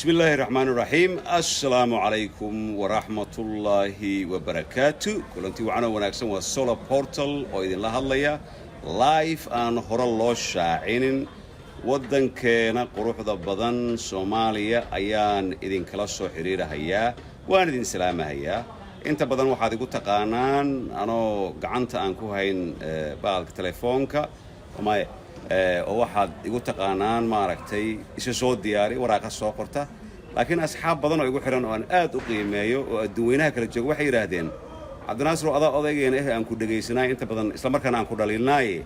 Bismi illaahi raxmaan raxiim. Assalaamu calaykum waraxmatullaahi wabarakaatu. Kulanti wacanoo wanaagsan. Waa Solar Portal oo idinla hadlaya live aan hore loo shaacinin. Waddankeena quruxda badan, Soomaaliya, ayaan idinkala soo xidhiidhahayaa. Waan idin salaamahayaa. Inta badan waxaad igu taqaanaan anoo gacanta aan ku hayn baalka telefoonka may oo waxaad igu taqaanaan, maaragtay, isa soo diyaari, waraaqa soo qorta. Laakiin asxaab badan oo igu xidhan oo aan aad u qiimeeyo oo adduunweynaha kala jooga waxay yidhaahdeen: "Cabdinaasir, adaa odaygeena eh, aan ku dhegaysanaayo inta badan, islamarkaana aan ku dhaliilnaaye,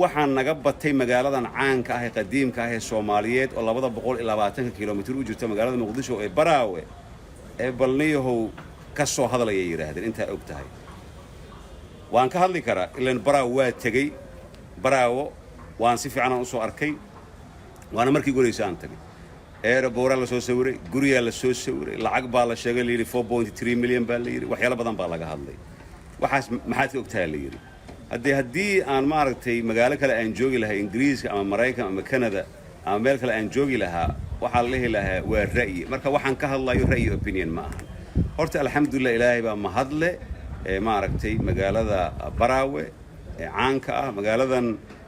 waxaan naga batay magaaladan caanka ah ee qadiimka ah ee Soomaaliyeed oo 220-ka kilomitir u jirta magaalada Muqdisho ee Baraawe ee balniyahow ka soo hadlayay," yidhaahdeen. Intaa og tahay waan ka hadli karaa, ilaan Baraawo waa tegey. Baraawo waan si fiican aan usoo arkay, waana markii goraysa aan tagay. Airport-aa la soo sawiray, guriyaa la soo sawiray, lacag baa la sheegay, la yidhi 4.3 million baa la yidhi. Waxyaalo badan baa laga hadlay. Waxaas maxaad ka ogtahay, la yidhi. Haddii aan, maaragtay, magaalo kale aan joogi lahaa, Ingiriiska ama Maraykan ama Canada ama meel kale aan joogi lahaa, waxaa la dhihi lahaa waa ra'yi. Marka waxaan ka hadlayo ra'yi, opinion ma ahan. Horta alxamdulilah, Ilaahay baa mahadle ee, maaragtay, magaalada Baraawe ee caanka ah. Magaaladan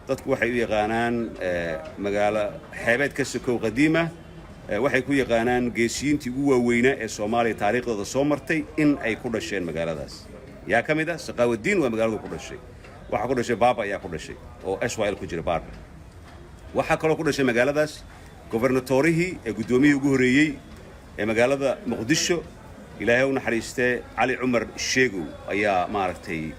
dadku waxay u yaqaanaan magaalo xeebeed ka sokow qadiima. Waxay ku yaqaanaan geesiyiintii ugu waaweynaa ee Soomaaliya taariikhdooda soo martay in ay ku dhasheen magaaladaas. Yaa ka mid ah? Saqaawadiin waa magaaladu ku dhashay. Waxaa ku dhashay Baaba ayaa ku dhashay oo SYL ku jira Baarba. Waxaa kaloo ku dhashay magaaladaas gobernatorihii ee guddoomiyihii ugu horreeyey ee magaalada Muqdisho, Ilaahay u naxariistee, Cali Cumar Sheegow ayaa, maaragtay,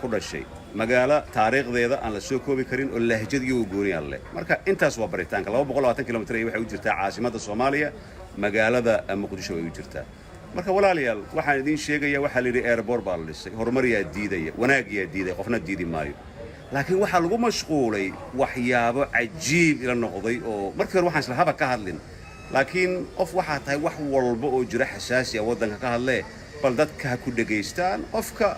ku dhashay. Magaalo taariikhdeeda aan la soo koobi karin oo lahjad iyo gooni alle. Marka intaas waa baritaanka. 220 kilomitir ay waxay u jirtaa caasimadda Soomaaliya, magaalada Muqdisho ay u jirtaa. Marka walaalayaal, waxaan idiin sheegaya, waxaa la yidhi airport baa la dhisay. Horumar yaa diidaya? Wanaag yaa diidaya? Qofna diidi maayo. Laakiin waxaa lagu mashquulay waxyaabo cajiib ila noqday oo markii hore waxaan isla haba ka hadlin. Laakiin qof waxaa tahay wax walba oo jira xasaasi ah waddanka ka hadlee, bal dadka ha ku dhegaystaan. Qofka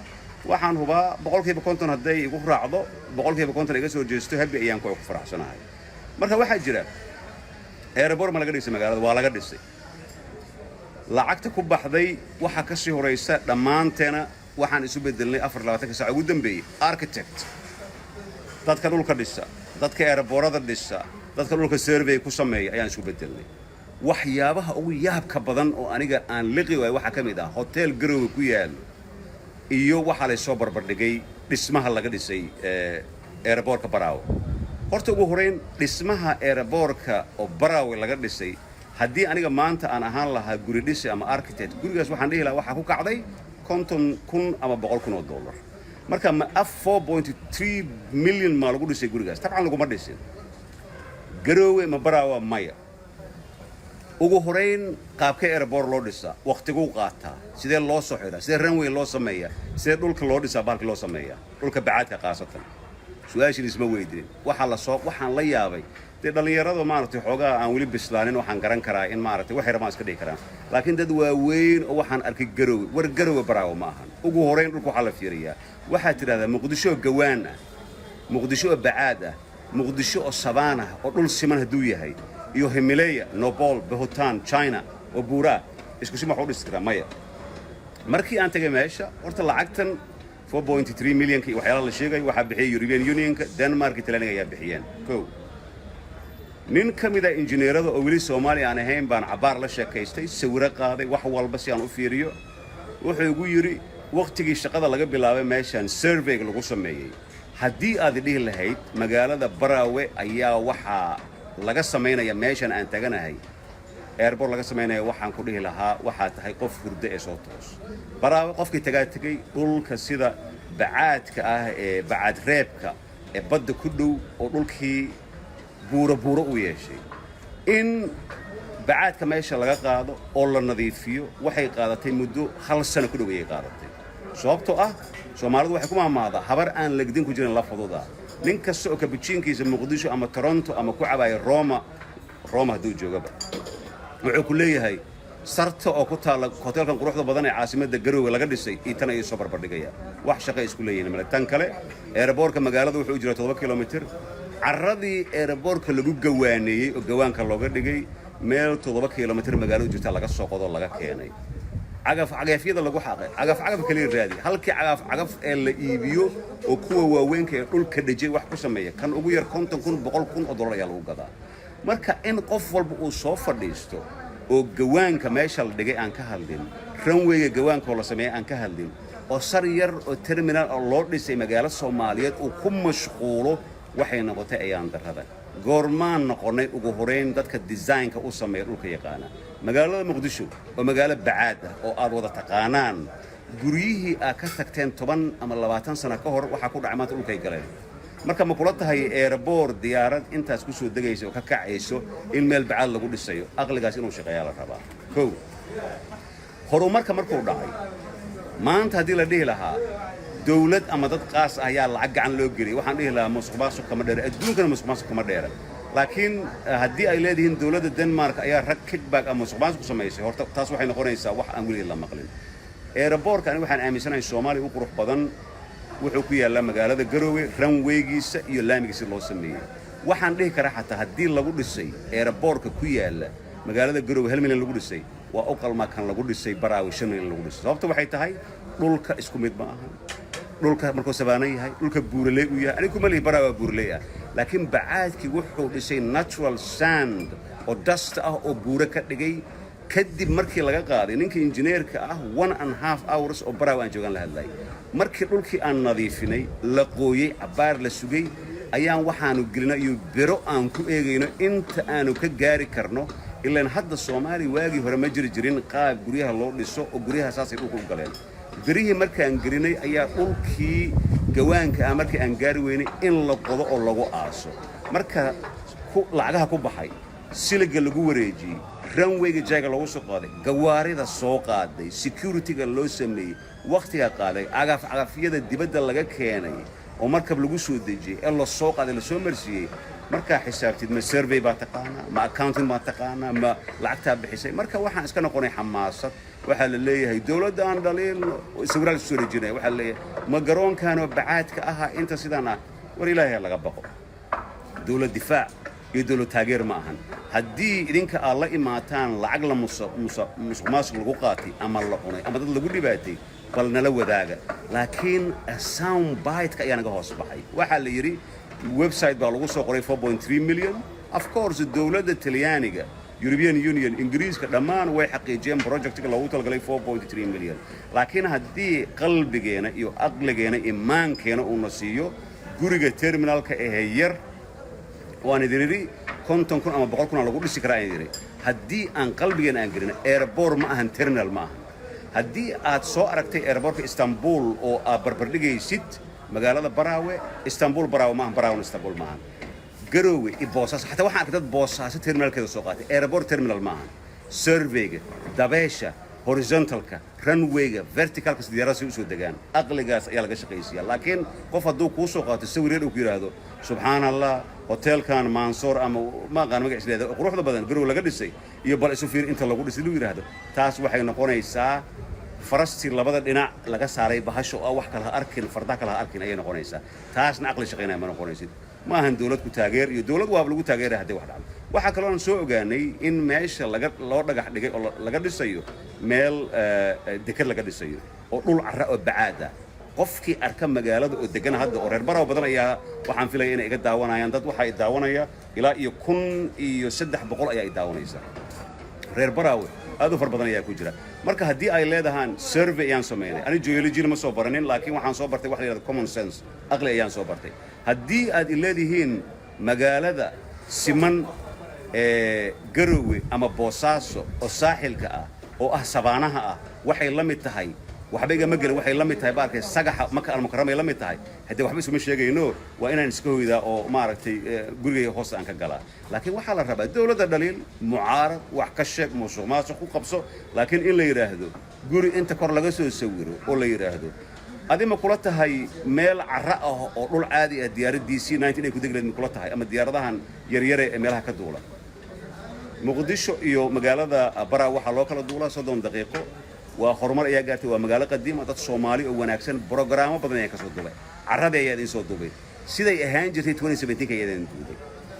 waxaan hubaa 50% hadday igu raacdo, 50% iga soo jeesto, happy ayaan ku faraxsanahay. Marka waxaa jira, airport ma laga dhisay magaalada? Waa laga dhisay. Lacagta ku baxday waxaa ka sii horaysa, dhammaanteena waxaan isu bedelnay 24-ka saac ugu dambeeyey architect, dadka dhulka dhisa, dadka airport-ada dhisa, dadka dhulka survey ku sameeya ayaan isu bedelnay. Waxyaabaha ugu yaabka badan oo aniga aan liqi waay waxaa ka mid ah hotel Garowe ku yaalo iyo waxaa laysoo barbardhigay dhismaha laga dhisay airport-ka Baraawe. Horta ugu horeyn, dhismaha airport-ka oo Baraawe laga dhisay, haddii aniga maanta aan ahaan lahaa guri dhisi ama architect, gurigaas waxaan dhihi lahaa waxaa ku kacday 50,000 ama $100,000. Marka ma af 4.3 million maa lagu dhisay gurigaas? Tabcan laguma dhisin. Garoowe ma Baraawa? Maya. Ugu horeyn, qaabkee airport loo dhisaa? Waqtiguu qaataa? Sidee loo soo xiraa? Sidee runway loo sameeyaa? Sidee dhulka loo dhisaa, baalki loo sameeyaa, dhulka bacaadka khaasatan? Su-aashin isma weydiinin. Waxaa la soo, waxaan la yaabay, dee dhallinyaradu, maaragtay, xoogaa aan weli bislaanin, waxaan garan karaa in, maaragtay, waxay rabaan iska dhihi karaan. Laakiin dad waaweyn oo waxaan arkay Garowe. War Garowe Baraawo ma ahan. Ugu horeyn dhulka waxaa la fiiriyaa, waxaad tidhahdaa Muqdisho oo gawaan ah, Muqdisho oo bacaad ah, Muqdisho oo sabaan ah oo dhul siman hadduu yahay, iyo Himileya, Nepal, Bhutan, China oo buuraa, isku si wax u dhisi karaa? Maya. Markii aan tagay meesha, horta lacagtan 4.3 millionka iyo waxyaalaha la sheegayo waxaa bixiyay European Unionka, Denmark iyo Talyaaniga ayaa bixiyeen. Kow, nin ka mid a injineerada oo weli Soomaaliya aan ahayn baan cabbaar la sheekaystay, sawiro qaaday, wax walba si aan u fiiriyo. Wuxuu igu yidhi wakhtigii shaqada laga bilaabay meeshan surveyga lagu sameeyey, haddii aad dhihi lahayd magaalada Baraawe ayaa waxaa laga samaynaya meeshan aan taganahay airport laga samaynaya, waxaan ku dhihi lahaa waxaa tahay qof hurdo ee soo toos. Baraawe qofkii tagaa tegey, dhulka sida bacaadka ah ee bacaad reebka ee badda ku dhow oo dhulkii buuro buuro u yeeshay, in bacaadka meesha laga qaado oo la nadiifiyo waxay qaadatay muddo hal sano ku dhow ayay qaadatay. Sababtoo ah Soomaalidu waxay ku maamaahdaa, habar aan legdin ku jirin la fududa. Nin kasta oo cappuccino-kiisa Muqdisho ama Toronto ama ku cabaaya Roma, Roma hadduu joogaba, wuxuu ku leeyahay sarta oo ku taalla hoteelkan quruxda badan ee caasimadda Garoowe laga dhisay iyo tan ayay soo barbardhigaya. Wax shaqay isku leeyihiin male. Tan kale, airport-ka magaalada wuxuu u jiraa 7 kilomitir. Carradii airport-ka lagu gawaaneeyey oo gawaanka looga dhigay Meel 7 kilomitir magaaladu jirta laga soo qodo, laga keenay cagaf cagafyada lagu xaaqay. Cagaf cagaf kaliya raadi, halkii cagaf cagaf ee la iibiyo oo kuwa waaweynka ee dhulka dhejay wax ku sameeya, kan ugu yar 50,000, $100,000 ayaa lagu gadaa. Marka in qof walba uu soo fadhiisto oo gawaanka meesha la dhigay aan ka hadlin, runwayga gawaanka oo la sameeyay aan ka hadlin, oo sar yar oo terminal oo loo dhisay magaalo Soomaaliyeed uu ku mashquulo, waxay noqotay ayaan darrada. Goormaan noqonnay ugu horeyn dadka design-ka u sameeya dhulka yaqaana? Magaalada Muqdisho oo magaalo bacaad ah oo aad wada taqaanaan, guryihii aad ka tagteen 10 ama 20 sano ka hor waxaa ku dhacay maanta dhulkay galeen. Marka ma kula tahay airport diyaarad intaas ku soo degaysa oo ka kacayso in meel bacaad lagu dhisayo? Aqligaas inuu shaqeeyaa la rabaa. Kow, horumarka markuu dhacay maanta, haddii la dhihi lahaa dawlad ama dad qaas ah ayaa lacag gacan loo geliyay, waxaan dhihi lahaa musuq maasuq kama dheera adduunkana, musuq maasuq kama dheera. Laakiin haddii ay leedihiin dowladda Denmark ayaa rag kickback ama musuq maasuq samaysay, horta taas waxay noqonaysaa wax aan weligii la maqlin. Airportka aniga waxaan aaminsanahay Soomaaliya u qurux badan wuxuu ku yaallaa magaalada Garoowe, runwaygiisa iyo laamigiisa loo sameeyey. Waxaan dhihi karaa xataa haddii lagu dhisay airportka ku yaalla magaalada Garoowe 1 milyan lagu dhisay, waa u qalmaa kan lagu dhisay Baraawe 5 milyan lagu dhisay. Sababta waxay tahay dhulka isku mid ma ahan. Dhulka markuu sabaana yahay, dhulka buuraley uu yahay, anigu kuma lihi Baraa waa buuraley ah, laakiin bacaadkii wuxuu dhisay natural sand oo dust ah oo buuro ka dhigay. Kadib markii laga qaaday ninka injineerka ah, 1.5 hours oo Baraawe aan joogaan la hadlayay, markii dhulkii aan nadiifinay, la qooyey, cabbaar la sugay, ayaan waxaanu gelinay iyo biro aan ku eegayno inta aanu ka gaari karno. Ilaan hadda Soomaaliya waagii hore ma jiri jirin qaab guryaha loo dhiso oo guryaha saasay dhulka u galeen. Birihii markaan gelinay ayaa dhulkii gawaanka ah markii aan gaari weynay in la qodo oo lagu aaso. Marka lacagaha ku baxay, siliga lagu wareejiyey, runwayga jaaga loogu soo qaaday, gawaarida soo qaaday, security-ga loo sameeyey, wakhtiga qaaday, cagaf cagafyada dibadda laga keenay oo markab lagu soo dejiyey ee la soo qaaday, la soo marsiiyey, markaa xisaabtid, ma survey baa taqaanaa, ma accounting baa taqaanaa, ma lacagtaa bixisay? Marka waxaan iska noqonay xamaasad. Waxaa la leeyahay dowladda aan dhaliilno, sawirraa la soo dejinaya. Waxaa la leeyahay ma garoonkanoo bacaadka ahaa inta sidaan ah. War, Ilaahay laga baqo. Dowlad difaac iyo dowlad taageer ma ahan. Haddii idinka aad la imaataan lacag la musuq maasuq lagu qaatay ama la cunay ama dad lagu dhibaatay, bal nala wadaaga. Laakiin sound bite-ka ayaa naga hoos baxay. Waxaa la yidhi website baa lagu soo qoray 4.3 million. Of course, dowladda Talyaaniga, European Union, Ingiriiska, dhammaan way xaqiijiyeen projectka loogu talagalay 4.3 million. Laakiin haddii qalbigeena iyo aqligeena, imaankeena uuna siiyo guriga terminalka ahee yar, waan idin idhi 50,000 ama 100,000 aa lagu dhisi karaa aan idhi. Haddii aan qalbigeena aan gelin, airport ma ahan, terminal ma ahan. Haddii aad soo aragtay airportka Istanbul oo aad barbardhigaysid magaalada Baraawe, Istanbul Baraawe maahan, Baraawena Istanbul maahan. Garoowe iyo Boosaaso xataa waxaan arkay dad Boosaaso terminalkeeda soo qaatay. Airport terminal maahan. Surveyga, dabeesha, horizontalka, runwayga, verticalka, si diyaaradaha si usoo degaan, aqligaas ayaa laga shaqaysiiya. Laakiin qof hadduu kuu soo qaato sawir yar uu ku yidhaahdo, "Subxaan Allah, hoteelkan Mansoor ama ma aqaan magaciis leedahay oo quruxda badan Garowe laga dhisay iyo bal isu fiir inta lagu dhisay," lagu yidhaahdo, taas waxay noqonaysaa farastii labada dhinac laga saaray bahasha oo ah wax kala ha arkin, fardaha kala ha arkin ayay noqonaysaa. Taasna aqli shaqaynaya ma noqonaysid. Ma ahan dowlad ku taageer iyo dowlad waaba lagu taageeraya haddii wax dhacdo. Waxaa kaloo aan soo ogaanay in meesha laga loo dhagax dhigay oo laga dhisayo meel deked laga dhisayo oo dhul carra oo bacaad ah. Qofkii arka magaalada oo degan hadda oo reer Baraw badan ayaa waxaan filaya inay iga daawanayaan. Dad waxaa i daawanaya ilaa iyo 1300 ayaa i daawanaysa. Reer Baraawe aad u far badan ayaa ku jira. Marka haddii ay leedahaan survey ayaan samaynay, ani geologyna ma soo baranin, laakiin waxaan soo bartay wax la yidhahdo common sense, aqli ayaan soo bartay. Haddii aad i leedihiin magaalada siman ee Garowe ama Boosaaso oo saaxilka ah oo ah sabaanaha ah waxay la mid tahay, waxba igama gelin, waxay la mid tahay baarkay sagaxa Maka Almukaramay la mid tahay, haddii waxba isuma sheegayno, waa inaan iska hoydaa oo maaragtay gurigayga hoosta aan ka galaa. Laakiin waxaa la rabaa dowladda dhaliil, mucaarad, wax ka sheeg, musuq maasuq ku qabso. Laakiin in la yidhaahdo guri inta kor laga soo sawiro oo la yidhaahdo, adi ma kula tahay meel carra ah oo dhul caadi ah diyaarad DC 19 ay ku degi lahayd? Ma kula tahay ama diyaaradahan yaryare ee meelaha ka duula? Muqdisho iyo magaalada Baraa waxaa loo kala duulaa 30 daqiiqo. Waa horumar ayaa gaartay. Waa magaalo qadiima, dad Soomaali oo wanaagsan. Brogaraamo badan ayaa ka soo duubay. Carradii ayaa idin soo duubay siday ahaan jirtay 2017 ayaa idin duubay.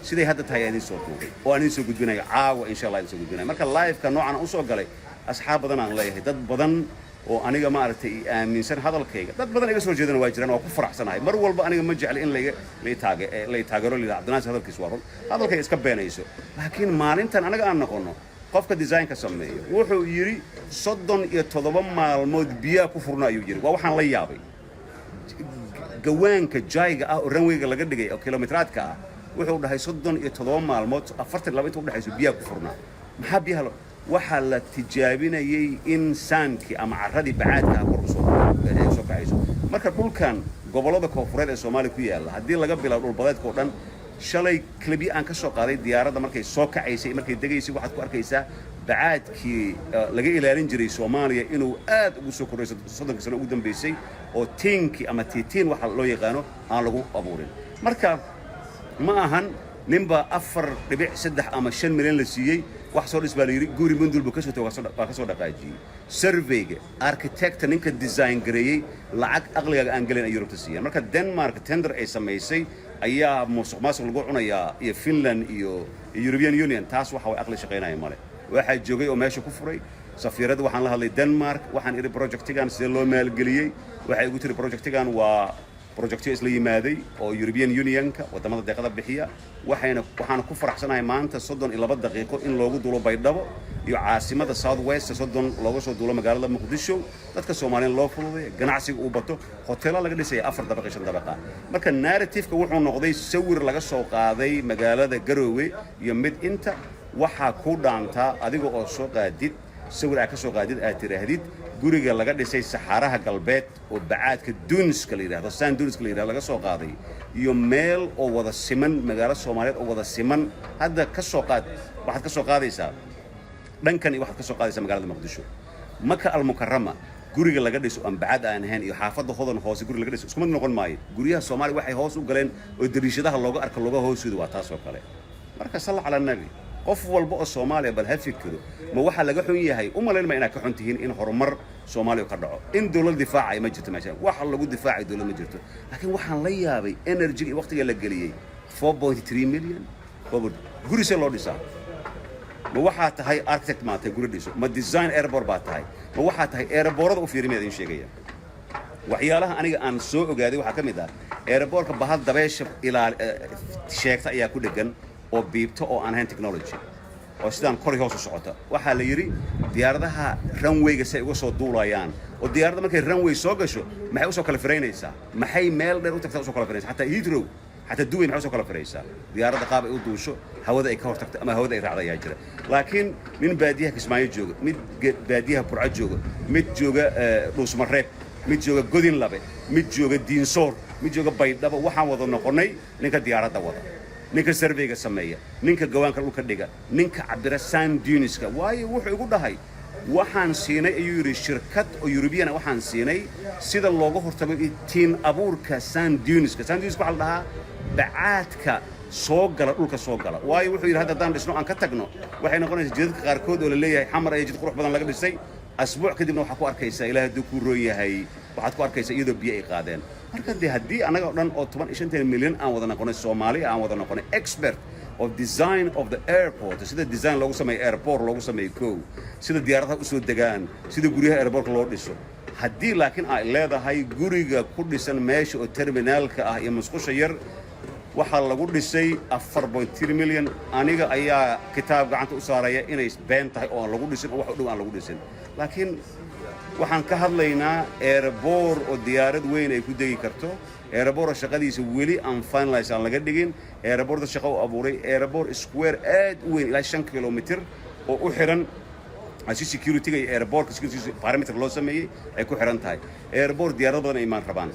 Siday hadda tahay ayaa idin soo duubay oo aan idin soo gudbinayo caawa, insha Allah, idin soo gudbinayo. Marka live-ka noocan aan usoo galay, asxaab badan aan leeyahay, dad badan oo aniga, maaragtay, i aaminsan hadalkayga, dad badan iga soo jeedana waa jiraan. Waa ku faraxsanahay. Mar walba aniga ma jecli in laiga lay taageero, la yidhaha "Cabdinaasir hadalkiis waa run", hadalkayga iska beenayso. Laakiin maalintan anaga aan noqono qofka design-ka sameeyo, wuxuu yidhi 37 maalmood biyaha ku furna ayuu yidhi. Waa waxaan la yaabay. Gawaanka jayga ah oo runwayga laga dhigay oo kilomitraadka ah, wuxuu dhahay 37 maalmood, 42 inta udhexayso, biyaha ku furnaa. Maxaa biyaha waxaa la tijaabinayay in sand-kii ama carradii bacaadka ah kor usoo kacayso. Marka dhulkan gobollada koonfureed ee Soomaaliya ku yaalla, haddii laga bilaabo dhulbadeedka oo dhan, shalay clip-yo aan ka soo qaaday diyaaradda markay soo kacaysay, markay degaysay, waxaad ku arkaysaa bacaadkii laga ilaalin jiray Soomaaliya inuu aad ugu soo kordhay 30-kii sano ugu dambaysay, oo tiinkii ama tiitiin waxa loo yaqaano aan lagu abuurin. Marka ma ahan ninbaa 4.3 ama 5 milyan la siiyey, wax soo dhis baa la yidhi, guri mundul buu kasoo tagay, waa ka soo dhaqaajiyey. Surveyga, architecta, ninka design gareeyey, lacag aqligaaga aan gelin ay Yurubta siiyeen. Marka Denmark tender ay samaysay ayaa musuq maasuq lagu cunayaa, iyo Finland iyo European Union. Taas waxa way aqli shaqaynaya male. Waxaa joogay oo meesha ku furay safiiradda. Waxaan la hadlay Denmark, waxaan idhi, "Projectigan sidee loo maalgeliyey?" Waxay igu tiri, "Projectigan waa projectyo isla yimaaday oo European Unionka, waddamada deeqada bixiya." Waxaana ku faraxsanahay maanta 32 daqiiqo in loogu duulo Baydhabo iyo caasimada South West, 30 looga soo duulo magaalada Muqdisho. Dadka Soomaaliyeed loo fududay, ganacsiga uu bato, hoteelo laga dhisaya afar dabaq iyo shan dabaqa. Marka narrative-ka wuxuu noqday sawir laga soo qaaday magaalada Garoowe iyo mid inta waxaa ku dhaantaa adiga oo soo qaadid sawir aad ka soo qaadid, aad tidhaahdid guriga laga dhisay Saxaaraha Galbeed oo bacaadka duniska la yidhahdo, sand duniska la yidhahdo, laga soo qaaday, iyo meel oo wada siman, magaalo Soomaaliyeed oo wada siman. Hadda ka soo qaad, waxaad ka soo qaadaysaa dhankan iyo waxaad ka soo qaadaysaa magaalada Muqdisho, Maka Almukarama, guriga laga dhiso aan bacad aan ahayn iyo xaafadda Hodan hoose guriga laga dhiso isku mid noqon maayo. Guryaha Soomaaliya waxay hoos u galeen oo dariishadaha looga arko, looga hoos sudo, waa taas oo kale. Marka salla cala nabi, qof walba oo Soomaaliya bal ha fikiro. Ma waxaa laga xun yahay? U malayn ma inaad ka xun tihiin in horumar Soomaaliya ka dhaco, in dowlad difaacaya ma jirto meesha. Waxa lagu difaacay dowlad ma jirto. Laakiin waxaan la yaabay energy iyo waqtiga la geliyey. 4.3 million guri see loo dhisaa? Ma waxaa tahay architect? Maa tahay guri dhiso? Ma design airport baa tahay? Ma waxaa tahay airportada u fiirima idin sheegaya? Waxyaalaha aniga aan soo ogaaday waxaa ka mid ah airportka bahal dabeesha ilaa sheegta ayaa ku dhegan oo biibta, oo aan ahayn technology, oo sidaan kor hoos u socota. Waxaa la yidhi diyaaradaha runwayga si ay uga soo duulayaan, oo diyaaradda markay runway soo gasho, maxay usoo kala firaynaysaa? Maxay meel dheer u tagtaa usoo kala firaysaa? Xataa Heathrow, xataa Dubai, maxay usoo kala firaysaa? Diyaaradda qaab ay u duusho, hawada ay ka hortagto ama hawada ay raacda ayaa jira. Laakiin nin baadiyaha Kismaayo jooga, mid baadiyaha Burco jooga, mid jooga Dhuusmareeb, mid jooga Godin Labe, mid jooga Diinsoor, mid jooga Baydhabo, waxaan wada noqonnay ninka diyaaradda wada, ninka surveyga sameeya, ninka gawaanka dhulka dhiga, ninka cabira sand duniska. Waayo, wuxuu igu dhahay, waxaan siinay, ayuu yidhi, shirkad oo European ah waxaan siinay sida looga hortago tiin abuurka sand duniska. Sand duniska waxaa la dhahaa bacaadka soo gala dhulka soo gala. Waayo, wuxuu yidhi, hadda haddaan dhisno aan ka tagno, waxay noqonaysaa jidadka qaarkood oo la leeyahay Xamar ayaa jid qurux badan laga dhisay, asbuuc kadibna waxaa ku arkaysaa, Ilaah hadduu kuu roon yahay, waxaad ku arkaysaa iyadoo biyo ay qaadeen. Marka dee haddii annaga oo dhan oo 15-ta milyan aan wada noqonay Soomaali, aan wada noqonay expert of design of the airport, sida design loogu sameeyo airport, loogu sameeyo kow, sida diyaaradaha usoo degaan, sida guryaha airportka loo dhiso, haddii laakiin ay leedahay guriga ku dhisan meesha oo terminaalka ah iyo musqusha yar waxaa lagu dhisay 4.3 milyan, aniga ayaa kitaab gacanta u saaraya inay been tahay oo aan lagu dhisin oo wax u dhow aan lagu dhisin. Laakiin waxaan ka hadlaynaa airport oo diyaarad weyn ay ku degi karto, airport oo shaqadiisa weli aan finalize aan laga dhigin, airporta shaqo u abuuray, airport square aad u weyn, ilaa 5 kilomitir oo u xiran si security-ga iyo airportka security perimeter loo sameeyey ay ku xiran tahay, airport diyaarad badan ay imaan rabaan,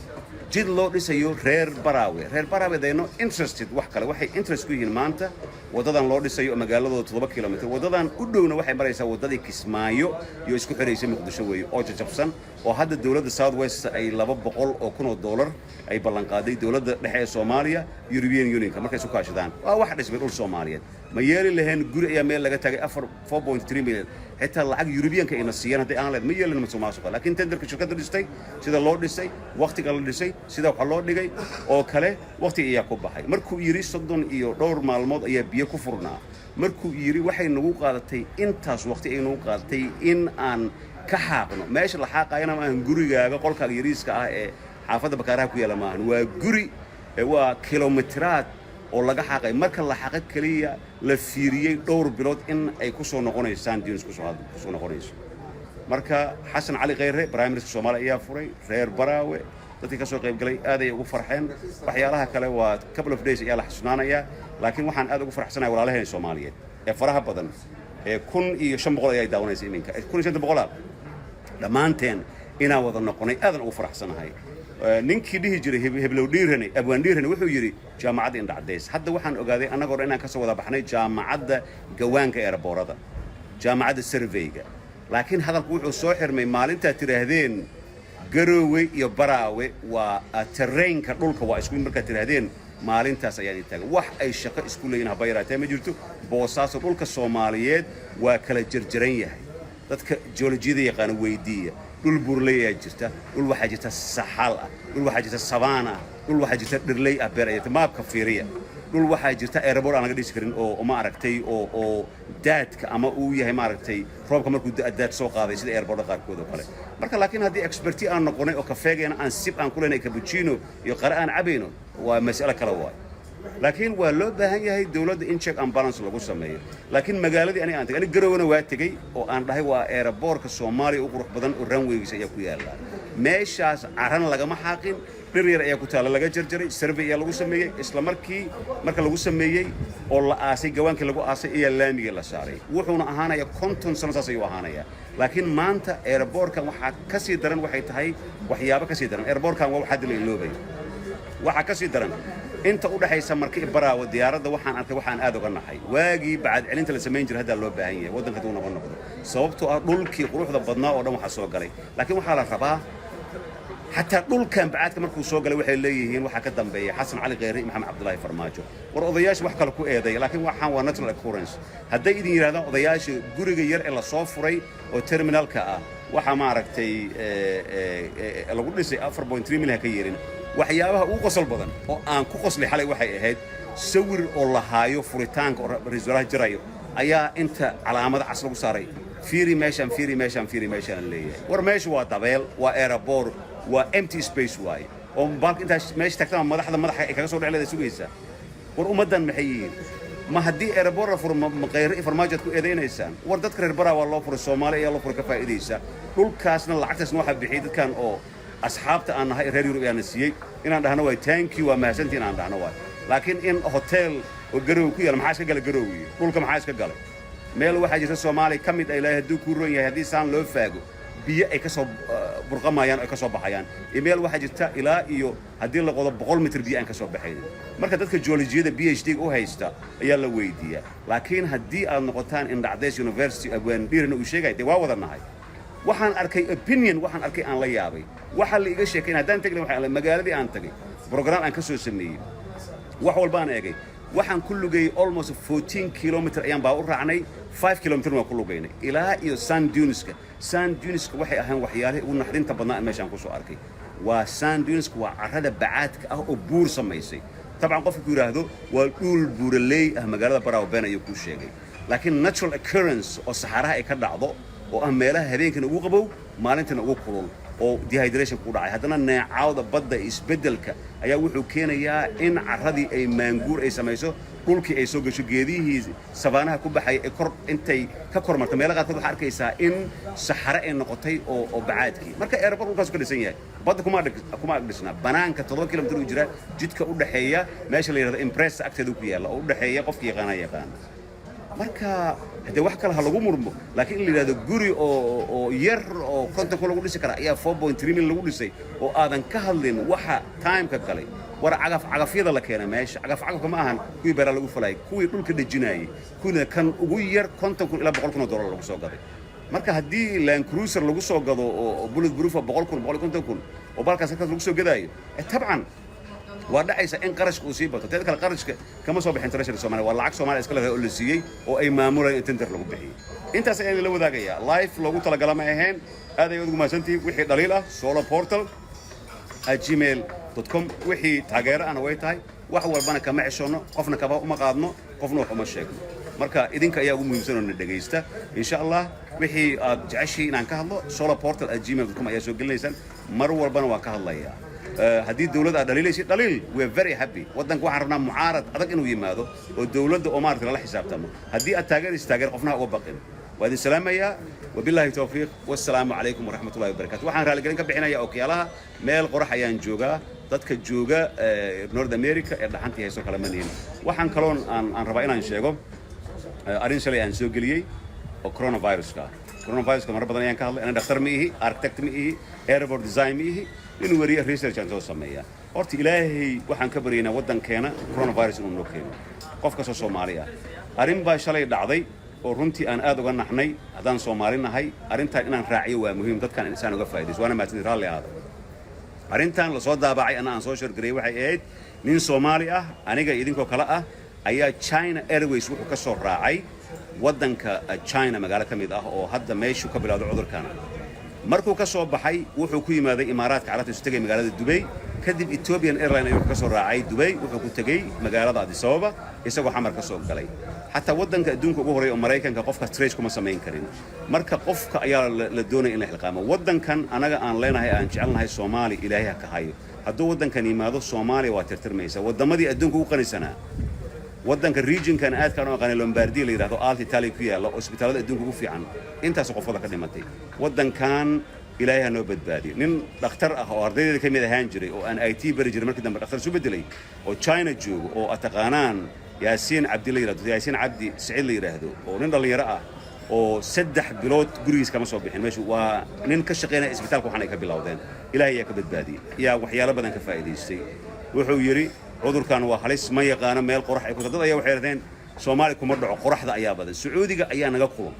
jid loo dhisayo reer Baraawe. Reer Baraawe they no interested wax kale. Waxay interest ku yihiin maanta waddadan loo dhisayo magaaladooda 7 kilomitr. Waddadan u dhowna waxay maraysaa waddadii Kismaayo iyo isku xiraysay Muqdisho weeye, oo jajabsan, oo hadda dowladda South West ay $200,000 ay ballanqaaday dowladda dhexe ee Soomaaliya, European Unionka markay isu kaashadaan. Waa wax dhismay dhul Soomaaliyeed. Ma yeeli laheen guri ayaa meel laga taagay 4.3 million, xitaa lacag Yurubiyanka ayna siiyaan hadday aan lahayd, ma yeelin musuqmaasuqa. Laakiin tenderka shirkadda dhistay, sida loo dhisay, waqtiga la dhisay, sida waxa loo dhigay oo kale, waqtiga ayaa ku baxay. Markuu yidhi 30 iyo dhowr maalmood ayaa biyo ku furnaa, markuu yidhi waxay nagu qaadatay intaas waqti ay nagu qaadatay in aan ka xaaqno meesha la xaaqayana, ma ahan gurigaaga qolkaaga yariiska ah ee xaafadda Bakaaraha ku yaalla, maahan. Waa guri, waa kilomitiraad oo laga xaaqay. Marka la xaqo keliya la fiiriyey dhowr bilood in ay ku soo noqonayso sand dunes kusoo noqonayso. Marka Xasan Cali Khayre, prime minister Soomaaliya, ayaa furay. Reer Baraawe, dadkii ka soo qayb galay aad ay ugu farxeen. Waxyaalaha kale waa couple of days ayaa la xasuusnaanayaa, laakiin waxaan aad ugu farxsanahay walaalaheen Soomaaliyeed ee faraha badan ee 1500 ayaa daawanaysa iminka, 1500-a dhammaanteen inaan wada noqonay aadan ugu faraxsanahay. Ninkii dhihi jiray heblow dhiirane, abwaan dhiirane, wuxuu yidhi jaamacadda Indhacdays. Hadda waxaan ogaaday annagoo dhan inaan ka soo wada baxnay jaamacadda gawaanka airportada, jaamacadda surveyga. Laakiin hadalku wuxuu soo xirmay maalintaad tidhaahdeen Garoowe iyo Baraawe waa terrainka dhulka waa isku mid. Markaad tidhaahdeen, maalintaas ayaan idin taagan. Wax ay shaqo isku leeyihin haba yaraatee ma jirto. Boosaaso, dhulka Soomaaliyeed waa kala jarjaran yahay. Dadka geolojiyada yaqaana weydiiya. Dhul buurleyaa jirta, dhul waxaa jirta saxaal ah, dhul waxaa jirta savanna ah, dhul waxaa jirta dhirley ah, beer ay jirta. Maabka fiiriya. Dhul waxaa jirta airport aan laga dhisi karin oo ma aragtay oo daadka ama uu yahay, maaragtay, roobka markuu daad soo qaaday, sida airportka qaarkood oo kale. Marka laakiin haddii expert aan noqonay oo kafeegeena aan sip aan ku leenahay, cappuccino iyo qare aan cabayno, waa mas'alo kale waay. Laakiin waa loo baahan yahay dowladda in check and balance lagu sameeyo. Laakiin magaaladii aniga aan tegay, aniga Garowena waa tegey oo aan dhahay waa airportka Soomaaliya u qurux badan oo runwaygiisa ayaa ku yaala. Meeshaas carana lagama xaaqin, dhir yar ayaa ku taalla, laga jarjaray, survey ayaa lagu sameeyey. Isla markii marka lagu sameeyey oo la aasay, gawaankii lagu aasay ayaa laamigii la saaray. Wuxuuna ahaanaya 50 sano saas ayuu ahaanaya. Laakiin maanta airportkan waxaa ka sii daran, waxay tahay waxyaabo ka sii daran. Airportkan waa wax hadda la iloobay. Waxaa ka sii daran inta u dhaxaysa Marka i Baraawo diyaaradda waxaan arkay, waxaan aad uga naxay. Waagii bacad celinta la samayn jiray haddaa loo baahan yahay waddanka hadduu noqon noqdo, sababtoo ah dhulkii quruxda badnaa oo dhan waxaa soo galay. Laakiin waxaa la rabaa xataa dhulkan bacaadka markuu soo galay, waxay leeyihiin waxaa ka dambeeya Xasan Cali Kheyre iyo Maxamed Cabdullaahi Farmaajo. War odayaasha wax kale ku eedeeya, laakiin waxaan waa natural occurrence. Hadday idin yidhahdaan odayaasha guriga yar ee lasoo furay oo terminalka ah waxaa, maaragtay, lagu dhisay 4.3 milyan, ha ka yeelin. Waxyaabaha ugu qosol badan oo aan ku qoslay xalay waxay ahayd sawir oo la haayo furitaanka oo ra-iisul wasaaraha jirayo ayaa inta calaamada cas lagu saaray. Fiiri meeshaan, fiiri meeshaan, fiiri meeshaan leeyahay. War meesha waa dabeel, waa airport, waa empty space waaye oo baalka intaa meesha tagtama madaxda madaxa ay kaga soo dhec leedahay sugaysaa. War ummaddan maxay yihiin? Ma haddii airport la furo ma Kheyre iyo Farmaajo aad ku eedaynaysaan? War dadka reer Baraa waa loo furay, Soomaali ayaa loo furay, ka faa'iidaysa dhulkaasna. Lacagtaasna waxaa bixiyey dadkan oo asxaabta aan nahay, reer Yurub ayaana siiyey. Inaan dhahno waay thank you, waa mahadsantiin aan dhahno waay. Laakiin in hotel oo Garowe ku yaala, maxaa iska gala Garowe dhulka? Maxaa iska galay? Meel waxaa jirta Soomaaliya ka mid ay leeyahay, hadduu kuu ron yahay, haddii saan loo faago biyo ay ka soo burqamayaan oo ay ka soo baxayaan, iyo meel waxaa jirta ilaa iyo haddii la qodo 100 mitir biyo aan ka soo baxaynin. Marka dadka geologiyada PhD u haysta ayaa la weydiiyaa. Laakiin haddii aad noqotaan Indhacdays University, abwaan dhiirana uu sheegaya, dee waa wada nahay. Waxaan arkay opinion, waxaan arkay aan la yaabay. Waxaa la iga sheekayn haddaan tegin waxaan magaaladii aan tagay, program aan ka soo sameeyey, wax walba aan eegay. Waxaan ku lugayey almost 14 kilometer ayaan baa u raacnay, 5 kilometer waan ku lugaynay ilaa iyo sand duneska. Sand duneska waxay ahaan waxyaalihii ugu naxdinta badnaa aan meeshaan kusoo arkay. Waa sand duneska, waa carrada bacaadka ah oo buur samaysay. Dabcan qofka ku yidhaahdo waa dhul buuraley ah magaalada Baraawe, been ayuu kuu sheegay. Laakiin natural occurrence oo saxaaraha ay ka dhacdo oo ah meelaha habeenkana ugu qabow, maalintana ugu kulul, oo dehydration ku dhacay, haddana neecaawda badda isbeddelka ayaa wuxuu keenayaa in carradii ay maanguur ay samayso, dhulkii ay soo gasho, geedihii savannaha ku baxay ee kor intay ka kor marto. Meelo qaarkood waxaa arkaysaa in saxare ay noqotay oo bacaadkii. Marka airport dhulkaasu ka dhisan yahay, badda kuma ag dhisna. Banaanka 7 kilomitir uu jira, jidka u dhexeeya meesha la yidhahdo Impressa agteeda ku yaalla oo u dhexeeya, qofki yaqaana yaqaana. Marka haddee wax kale ha lagu murmo, laakiin in la yidhahdo guri oo yar oo 50,000 lagu dhisi kara ayaa 4.3 million lagu dhisay oo aadan ka hadlin waxa timeka galay. War cagaf cagafyada la keenay meesha, cagaf cagafka ma ahan kuwii beeraa lagu falayay, kuwii dhulka dhejinayay, kuwiina kan ugu yar 50,000 ilaa $100,000 lagu soo gaday. Marka haddii Land Cruiser lagu soo gado oo bullet proof 100,000, 150,000 oo baalkaas halkaas lagu soo gadaayo, tabcan. Waa dhacaysa in qarashka uu sii bato. Teeda kale, qarashka kama soo bixin Treasury Soomaaliya, waa lacag Soomaaliya iska leedahay oo la siiyey oo ay maamulayaan in tender lagu bixiyey. Intaas ayaan la wadaagayaa. Live loogu talagala ma ahayn. Aad ay ugu mahadsantihiin. Wixii dhaliil ah, soloportal@gmail.com. Wixii taageero ahna way tahay. Wax walbana kama ceshoonno, qofna kaba uma qaadno, qofna wax uma sheegno. Marka idinka ayaa ugu muhiimsan oo na dhegaysta. Insha Allah, wixii aad jeceshihi inaan ka hadlo, soloportal@gmail.com ayaa soo gelinaysaan. Mar walbana waan ka hadlayaa. Haddii dowladda aad dhaliilaysid, dhaliil, we are very happy. Waddanka waxaan rabnaa mucaarad adag inuu yimaado oo dowladda oo maaragtay lala xisaabtamo. Haddii aad taageeraysid, taageer, qofna ha uga baqin. Waa idin salaamayaa. Wabilaahi towfiiq, wassalaamu calaykum waraxmatullahi wabarakatu. Waxaan raaligelin ka bixinayaa okiyaalaha. Meel qorax ayaan joogaa. Dadka jooga North America ee dhaxantii hayso kale ma nihin. Waxaan kaloon aan rabaa inaan sheego arrin shalay aan soo geliyey oo coronaviruska ah. Coronaviruska marar badan ayaan ka hadlay. Ana dhakhtar ma ihi, architect ma ihi, airport design ma ihi, nin weriye research aan soo sameeya. Horta Ilaahay waxaan ka baryaynaa waddankeena coronavirus inuu noo keeno, qof kastoo Soomaali ah. Arrin baa shalay dhacday oo runtii aan aad uga naxnay haddaan Soomaali nahay. Arrintan inaan raaciyo waa muhiim, dadkan insaan uga faa'iidayso. Waana mahadsanid, raalli ahaada. Arrintan lasoo daabacay, ana aan soo share gareeyey, waxay ahayd nin Soomaali ah, aniga idinkoo kale ah, ayaa China Airways wuxuu ka soo raacay waddanka China magaalo ka mid ah oo hadda meeshuu ka bilowday cudurkana. Markuu ka soo baxay, wuxuu ku yimaaday Imaaraadka Carabta, isu tegay magaalada Dubay. Kadib Ethiopian Airline ayuu ka soo raacay Dubay, wuxuu ku tegey magaalada Addis Ababa, isagoo Xamar ka soo galay. Xataa waddanka adduunka ugu horreeya oo Maraykanka qofkaas trace kuma samayn karin. Marka qofka ayaa la doonaya in la xilqaamo. Waddankan anaga aan leenahay, aan jecelnahay, Soomaali, Ilaahay ha ka hayo. Hadduu waddankan yimaado, Soomaaliya waa tirtirmaysa. Waddamadii adduunka ugu qanisanaa, waddanka regionkan aadkaan u aqaanay, Lombardia la yidhahdo, Alta Italia ku yaalla, oo isbitaalada adduunka ugu fiican, intaasoo qofooda ka dhimatay. Waddankan Ilaahay ha noo badbaadiyo. Nin dhakhtar ah oo ardaydeeda ka mid ahaan jiray oo aan IT bari jiray, markii dambe dhakhtar isu bedelay, oo China joogo, oo aad taqaanaan, Yaasiin Cabdi la yidhahdo, Yaasiin Cabdi Siciid la yidhaahdo, oo nin dhallinyaro ah oo 3 bilood gurigiis kama soo bixin meeshu, waa nin ka shaqaynaya isbitaalka waxaan ay ka bilowdeen, Ilaahay ayaa ka badbaadiyey, yaa waxyaalo badan ka faa'iidaystay. Wuxuu yidhi cudurkan waa halis, ma yaqaano meel qorax ay ku. Dad ayaa waxay yidhahdeen Soomaali kuma dhaco, qoraxda ayaa badan, Sacuudiga ayaa naga kulun,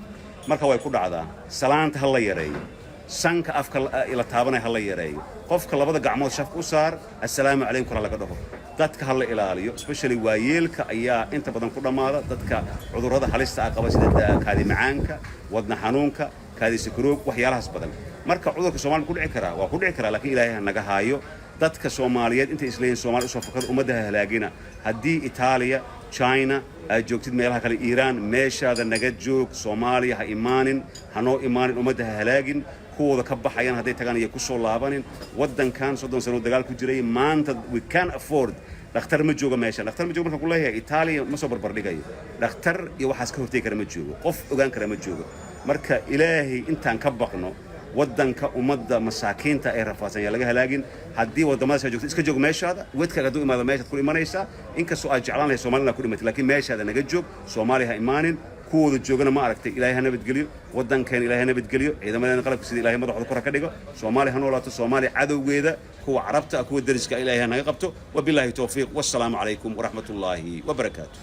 marka way ku dhacdaa. Salaanta ha la yareeyo, sanka afka la taabanaya ha la yareeyo, qofka labada gacmood shafka u saar, assalaamu calaykum ha laga dhaho, dadka ha la ilaaliyo, especially waayeelka ayaa inta badan ku dhammaada, dadka cudurrada halista ah qaba sida kaadi macaanka, wadna xanuunka, kaadi sakaroog, waxyaalahaas badan. Marka cudurka Soomaaliya ku dhici karaa, waa ku dhici karaa, laakiin Ilaahay ha naga haayo. Dadka Soomaaliyeed intay isleeyihin Soomaali usoo fakada, ummadda ha halaagina. Haddii Itaaliya, China aad joogtid, meelaha kale, Iiraan, meeshaada naga joog. Soomaaliya ha imaanin, hanoo imaanin, ummadda ha halaagin. Kuwooda ka baxayaan hadday tagaan iyo ku soo laabanin. Waddankan 30 sano dagaal ku jiray, maanta we can afford. Dhakhtar ma joogo meeshan, dhakhtar ma joogo. Markaan ku leeyahay Itaaliya, ma soo barbardhigayo. Dhakhtar iyo waxaas ka hortegi kara ma joogo, qof ogaan kara ma joogo. Marka Ilaahay intaan ka baqno, waddanka ummadda masaakiinta ee rafaadsan yaa laga halaagin. Haddii waddamadaas aad joogto, iska joog meeshaada. Wedkaaga hadduu imaado, meeshaad ku dhimanaysaa. Inkastoo aad jeclaan lahay Somalina ku dhimatay, laakiin meeshaada naga joog, Soomaaliya ha imaanin. Kuwooda joogana, ma aragtay, Ilaahay ha nabadgeliyo waddankeena, Ilaahay ha nabadgeliyo ciidamadeena qalabka sida, Ilaahay madaxooda kor ha ka dhigo. Soomaaliya ha noolaato. Soomaaliya cadowgeeda, kuwa Carabta ah, kuwa deriska, Ilaahay ha naga qabto. Wabilaahi towfiiq, wassalaamu calaykum waraxmatullaahi wabarakaatu.